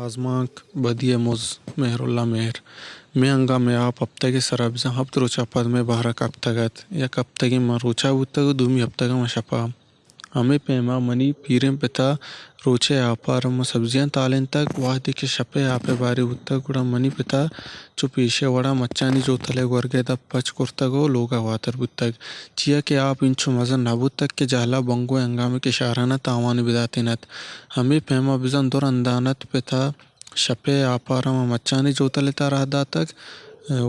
آزمانک، بدی ءِ مز، مہراللہ مہر۔ مئے انگا مئے آپ ہپتگ ءِ سرا بزاں ہپت روچ ءَ پد مئے بہر ءَ کپتگ ات۔ یک ہپتگے من روچ ءَ بوتگ ءُ دومی ہپتگ ءَ من شپ ءَ۔ ہمے پیم ءَ منی پیریں پت ءَ روچ ءِ آپ ءَ را ما سبزیاں تالینتگ۔ وہدے کہ شپ ءِ آپ ءِ باری بوتگ، گڑا منی پت ءَ چو پیش ءِ وڑ ءَ مچانی جوتل ءِ گورگ ءِ دپ پچ کرتگ ءُ لوگ ءَ واتر بوتگ، چیا کہ آپ انچو مزن نہ بوتگ کہ جہل ءَ بنگو ءِ ہنگام ءِ کشاران ءَ تاوانے بداتین ات۔ ہمے پیم ءَ بزاں دو رندان ات، پت ءَ شپ ءِ آپ ءَ را مچانی جوتل ءِ تہا راہ داتگ۔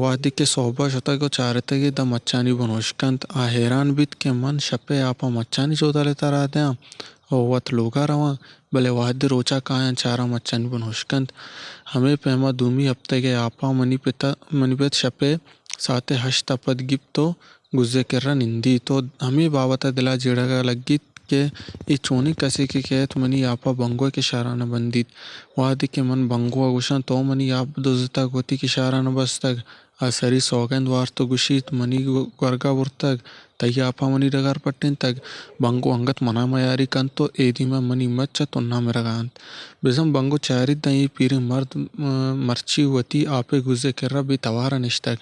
وہدے کہ سہب ءَ شتگ ءُ چارتگ ئے داں مچانی بن ہشک انت، آ حیران بیت کہ من شپ ءِ آپ ءَ مچانی جوتل ءِ تہا راہ دیاں ءُ وت لوگ ءَ رواں، بلے وہدے روچ ءَ کایاں چاراں مچانی بن ہشک انت۔ ہمے پیم ءَ دومی ہپتگ ءِ آپ ءَ منی پت، منی پت شپ ءِ ساعت ءِ ہشت ءَ پد گیپت ءُ گزے کرا نندیت ءُ ہمے بابت ءَ دل ءَ جیڑگ ءَ لگیت کہ اے چونیں کسے کہ کئیت منی آپ ءَ بنگو ءِ کشاران ءَ بندیت۔ وہدے کہ من بنگو ءَ گوشاں تو منی آپ دزتگ، وتی کشاران ءَ بستگ، آ سری سوگند وارت ءُ گوشیت منی گورگ ءَ برتگ، تئی آپ ءَ منی ڈگار پٹینتگ۔ بنگو انگت من ءَ میاری کنت ءُ اے دیم ءَ منی مچ ءَ تنا مرگ ءَ انت۔ بزاں بنگو چاریت داں اے پیریں مرد، م-، مرچی وتی آپ ءِ گزے کرا بے توار ءَ نشتگ۔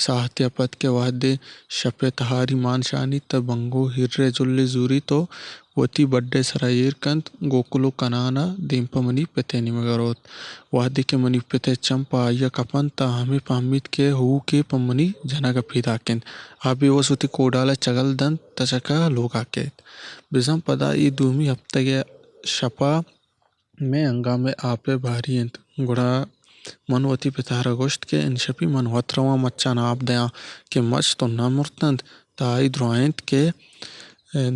ساہتے ءَ پد کہ وہدے شپ ءِ تہاری مان شانیت تہ بنگو ہیر ءِ جلے زوریت ءُ وتی بڈ ءِ سرا ایر کنت، گوکل ءُ کنان ءَ دیم پہ منی پت ءِ نیمگ ءَ روت۔ وہدے کہ منی پت ءِ چم پہ آئی ءَ کپنت تہ ہمے پہمیت کہ ہوکے پہ منی جنگ ءَ پیداک انت۔ آ بے وس وتی کوڈال ءَ چگل دنت، تچک ءَ لوگ ءَ کیت۔ بزاں پدا اے دومی ہپتگ ءِ شپ ءَ مئے ہنگام ءِ آپ ءِ باری انت۔ گڑا من وتی پت ءَ را گوشت کہ انشپی من وت رواں مچان آپ دیاں کہ مچ تنا مرت انت، تہ آئی درائینت کہ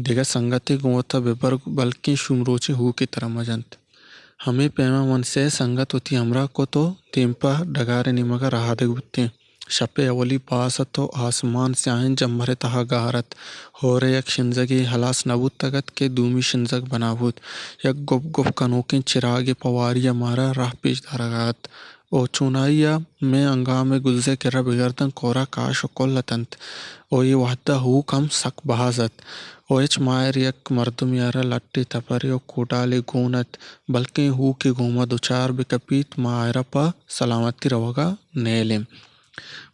دگہ سنگتے گوں وت ءَ بہ بر، بلکیں شومروچیں ہوکے ترا مہ جنت۔ ہمے پیم ءَ من سئے سنگت وتی ہمراہ کت ءُ دیم پہ ڈگار ءِ نیمگ ءَ رہادگ بوتیں۔ شپ ءِ اولی پاس ات ءُ آسمان سیاہیں جمبر ءِ تہا گار ات۔ ہور ءِ یک شنزگے ہلاس نہ بوتگ ات کہ دومی شنزگ بنا بوت۔ یک گپ گپ کنوکیں چراگے پہ واری ءَ مارا راہ پیش دارگ ءَ ات۔ ءُ چونائی ءَ مئے ہنگام ءِ گلزے کرا بگرداں کورا کاش ءُ کل اتنت۔ ءُ اے وہد ءَ ہوک ہم سک باز ات۔ ءُ ہچ ماہر یک مردمے ءَ را لٹے تپرے ءُ کوڈالے گون ات، بلکیں ہوکے گوما دچار بہ کپیت، ما آئرا پہ سلامتی روگ ءَ نیلیں۔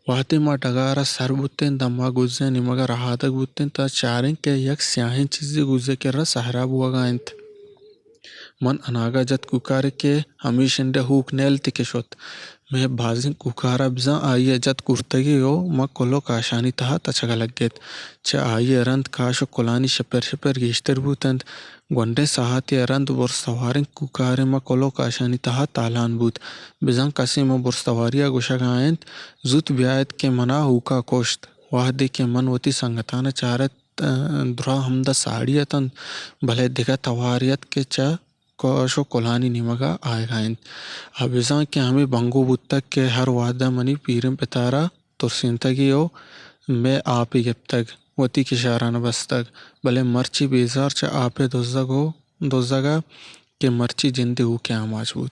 وہدے ما ڈگار ءَ سر بوتیں، داں ما گزے ءِ نیمگ ءَ رہادگ بوتیں، تاں چاریں کہ یک سیاہیں چیزے گزے کرا سہرا بوگ ءَ انت۔ من اناگہ جت کوکارے کہ ہمے شنڈ ءَ ہوک نیلتی کہ شت۔ مئے بازیں کوکار ءَ بزاں آئی ءَ جت گورتگی ءُ ما کل ءُ کاشانی تہا تچگ ءَ لگت۔ چہ آئی ءَ رند کاش ءُ کلانی شپر شپر گیشتر بوت انت۔ گونڈیں ساہتے ءَ رند برز سواریں کوکارے ما کل ءُ کاشانی تہا تالان بوت۔ بزاں کسے ما برز سواری ءَ گوشگ ءَ انت، زوت بیایت کہ منا ہوک ءَ کشت۔ وہدے کہ من وتی سنگتاں چارت، دراہ ہمدا ساڑی اتنت، بلے دگہ توارے ات کہ چہ کاش ءُ کلانی نیمگ ءَ آیگ ءَ انت۔ آ بزاں کہ ہمے بنگو بوتگ کہ ہر وہد ءَ منی پیریں پت ءَ را ترسینتگی ءُ مئے آپے گپتگ، وتی کشاران ءَ بستگ، بلے مرچی بیزار چہ آپ ءِ دزگ ءُ دزگ ءَ کہ مرچی جندے ہوک ءِ آماچ بوت۔